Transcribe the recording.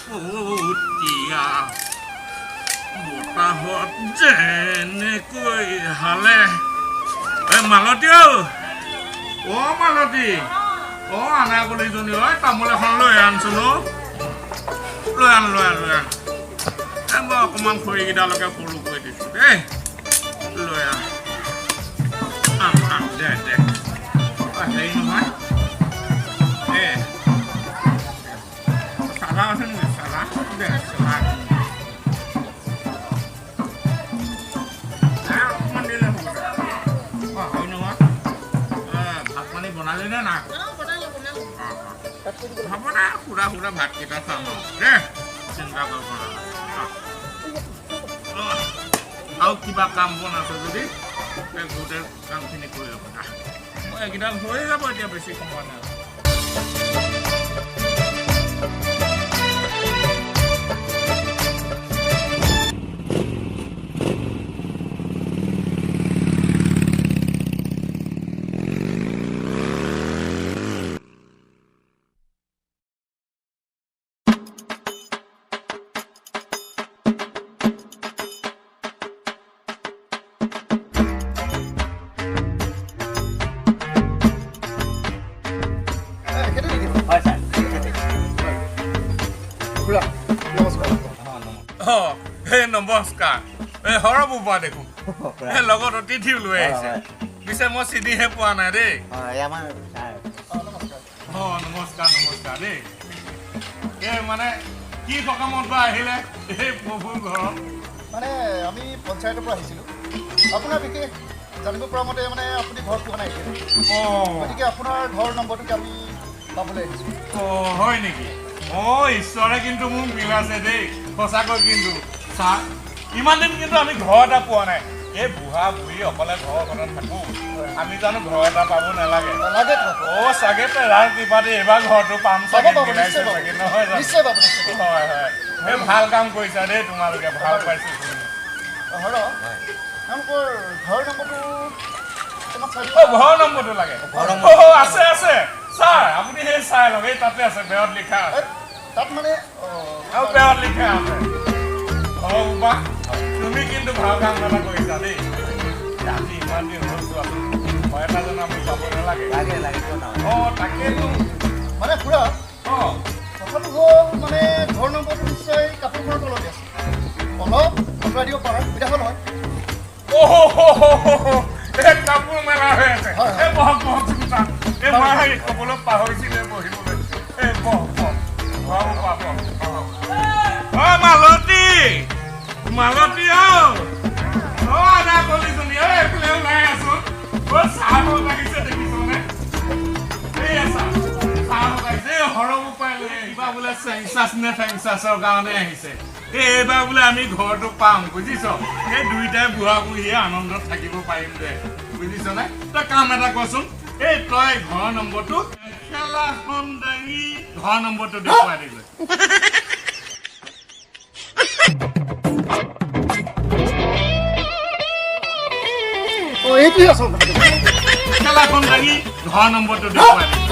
পতিয়া বতাহত যেনেকৈ হালে। এ মালতী, অ অ মালতী, অ আনাকলিজনী, ঐ তামোল এখন লৈ আনচোন অ। লৈ আন, লৈ আন, লৈ আন। এ মই অকণমান খৰিকেইডালকে সৰু কৰি দিছোঁ দেই। লৈ আন, আন, আন, দে দে। অ, হেৰি নহয়, এ চাধা আছে নেকি? চাধা দে, চাধা এ অকণমান দিলে হ'ব দে। অ, হেৰি নহয়, এ ভাত পানী বনালি নে নাই? অ, অ। হ'ব দে, সুদা সুদা ভাতকেইটা খাম আৰু দেই, চিন্তা কৰিব নালাগে। অ। অ, আৰু কিবা কাম বন আছে যদি এই গোটেই কামখিনি কৰি ল'ব। মই এইকেইডাল হৈয়ে যাব এতিয়া, বেছি সময় নাই। সেইটো নেকি? হয় ছাৰ, তেখেতে। খুৰা, নমস্কাৰ। অ, এই নমস্কাৰ। এই হৰবোপা দেখোন, এই লগত অতিথিও লৈ আহিছে। পিছে মই চিনিহে পোৱা নাই দেই। অঁ, এই আমাৰ ছাৰ। অঁ, নমস্কাৰ। অ, নমস্কাৰ, নমস্কাৰ দেই। এই মানে কি সকামত বা আহিলে এই প্ৰভুৰ ঘৰত? মানে আমি পঞ্চায়তৰ পৰা আহিছিলোঁ। আপোনাৰ বিশেষ জানিব পৰা মতে মানে আপুনি ঘৰ পোৱা নাই এতিয়া। গতিকে আপোনাৰ ঘৰ নম্বৰটোকে আমি পাবলৈ আহিছোঁ। অ, হয় নেকি? অ, ঈশ্বৰে কিন্তু মোক মিলাইছে দেই, সঁচাকৈ। কিন্তু চা, ইমান দিন কিন্তু আমি ঘৰ এটা পোৱা নাই। এই বুঢ়া বুঢ়ী অকলে ঘৰখনত থাকো, আমি জানো ঘৰ এটা পাব নালাগে? নালাগে। অ, চাগে তেৰাৰ কৃপাতে এইবাৰ ঘৰটো পাম পাব। চাগে। পাব। মিলাইছে নিশ্চয় পাব। চাগে, নহয় জানো? নিশ্চয় পাব, নিশ্চয় পাব। হয় হয়, এই ভাল কাম কৰিছা দেই তোমালোকে, ভাল পাইছো শুনি। হৰ, তেওঁলোকৰ ঘৰ নম্বৰটো অকণমান চাই অ দিব। ঘৰৰ নম্বৰটো লাগে? ঘৰৰ। অ, আছে আছে ছাৰ, আপুনি সেই চাই লওক। এই তাতে আছে, বেৰত লিখা আছে। এই, তাত মানে আৰু বেৰত লিখা আছে। অ বোপা, তুমি কিন্তু ভাল কাম এটা কৰিছা দেই। আজি ইমান দিন হ'ল, চোৱাচোন, ঘৰ এটা জানো আমি পাব নালাগে? লাগে লাগে, কিয় নহয়? অ, তাকেতো। মানে খুৰা, কথাটো হ'ল মানে ঘৰ নম্বৰটো নিশ্চয় কাপোৰখনৰ তলতে আছে। অলপ আঁতৰাই দিব পাৰা সুবিধা হ'ল হয়। অ, এই কাপোৰ মেলা হৈ আছে। হয়, হয়। এই বহক বহক চোন। এই মই হেৰি ক'বলৈ পাহৰিছিলে বহিবলৈ। এই বহ বহ, বহ বোপা, বহ। অ মালতী, মালতী, অ অ আদা কলিজনী, অ এইফালে ওলাই আছোন। অ, চাহ লাগিছে দেখিছনে? এই চাহ, চাহ আহিছে। এই হৰ বোপাই লৈ কিবা বোলে চেংচাছ নে ফেংচাছৰ কাৰণে আহিছে। এই এইবাৰ বোলে আমি ঘৰটো পাম, বুজিছ? এই দুইটাই বুঢ়া বুঢ়ীয়ে আনন্দত থাকিব পাৰিম দে, বুজিছ নে? তই কাম এটা কৰচোন, এই তই ঘৰৰ নম্বৰটো খেলাখন দাঙি ঘৰৰ নম্বৰটো দেখুৱাই দিগৈ। অঁ, এইটোৱে আচল কথাটো। খেলাখন দাঙি ঘৰৰ নম্বৰটো দেখুৱাই দে।